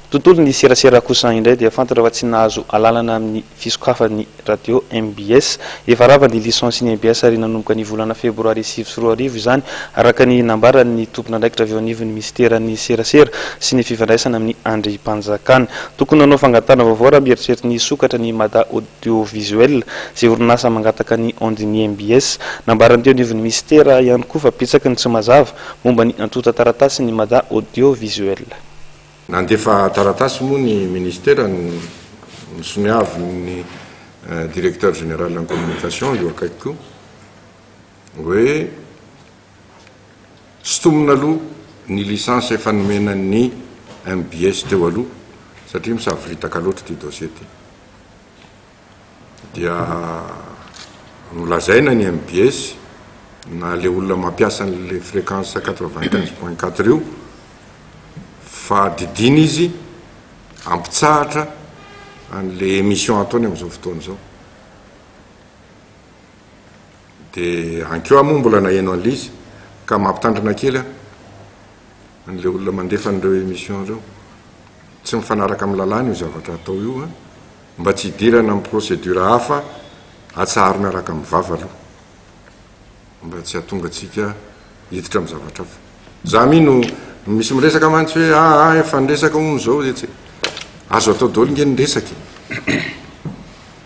Tontolon'ny serasera kosa indray dia fantatra fa tsy nahazo alalana amin'ny fisokafan'ny radio mbs. Efa rava ny licence-n'ny mbs ary nanomboka ny volana febroary 2009 izany, araka ny nambaran'ny tompon'andraikitra avy eo anivon'ny minisiteran'ny serasera sy ny fifandraisana amin'ny andrim-panjakana. Tokony hanao fangatahana vaovao raha mieritreritra ny hisokatra ny Mada Audiovisuel, izay orinasa mangataka ny ondes-n'ny mbs. Nambaran'ny teo anivon'ny minisitera ihany koa fa betsaka ny tsy mazava momba ny antontan-taratasin'ny Mada Audiovisuel. Nandefa taratasy moa ny ministera nosoniavin'ny directeur général en communication io akaiky koa hoe sintomina aloha ny licence efa nomena ny mbs teo aloha satria misavoritaka loatra ity dossier ity. Dia nolazaina ny mbs na le olona mampiasa an'le fréquence 95.4 io fa didiana izy hampitsahatra an'le émission ataony amin'izao fotoana izao. Dia ankeo aho moa mbola naheno an'le izy ka mampitandrina kely aho an'le olona mandefa an'ireo émission ireo. Tsy mifanaraka amin'ny lalàna io zavatra atao io an. Mba tsy hidirana amin'ny procédure hafa atsaharo miaraka amin'ny vava aloha mba tsy hahatonga antsika hiditra amin'ny zavatra hafa. Za mino misy miresaka mantsy hoe aa efa niresaka hono zao etsy. Azo atao daholo nge ny resaka e.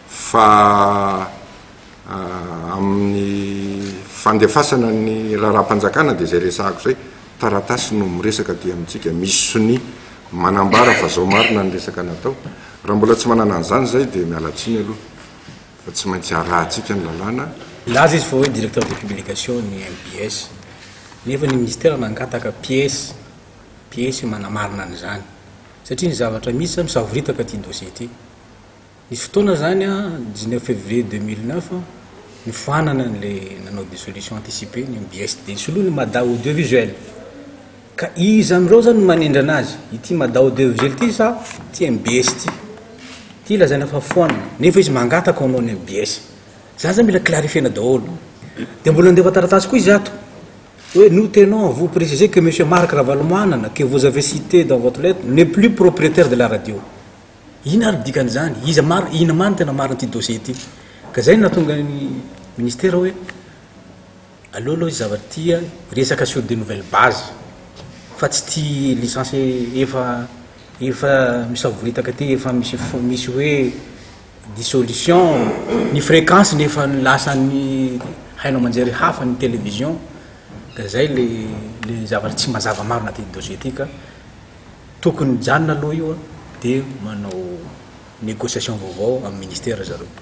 Fa amin'ny fandefasana ny raharaham-panjakana dia izay resahako izay, taratasy no miresaka aty amintsika, misy sonia manambara fa zao marina ny resaka natao. Raha mbola tsy manana an'izany izay dia miala tsiny aloha fa tsy maintsy arahantsika ny lalàna. Nilaza izy fa hoe directeur de publication ny mbs, nefa ny ministera nangataka pièce, pièce manamarina an'izany, satria ny zavatra misy zany misavoritaka ity dossier ity. Nisy fotoana zany an, 19 février 2009, nifoanana an'le nanao dissolution anticipée ny mbs dia nisoloiny Mada audiovisuel. Ka iza amin'ireo zany no manendry anazy? Ity Mada audiovisuel ity sa ity mbs ity? Ity lazaina fa foanana, nefa izy mangataka ao nom ny mbs. Zany zany mila clarifier-na daholo. Dia mbola nandefa taratasy koa izy ato hoe nous tenons à vous préciser que monsieur Marc Ravalomanana que vous avez cité dans votre lettre n'est plus propriétaire de la radio. Inona ary ny dikan'izany? Iza marina, inona marina tena marina ity dossier ity? Ka zay no nahatonga ny ministera hoe aleo aloha izy zavatra ity resaka sur de nouvelles bases fa tsy ity licence efa efa misavoritaka ity, efa misy misy hoe dissolution, ny fréquence ny efa lasan'ny haino aman-jery hafa ny télévision, ka zay le le zavatra tsy mazava marina ity dossier ity ka. Tokony mijanona aloha io dia manao négociation vaovao amin'ny ministère zareo.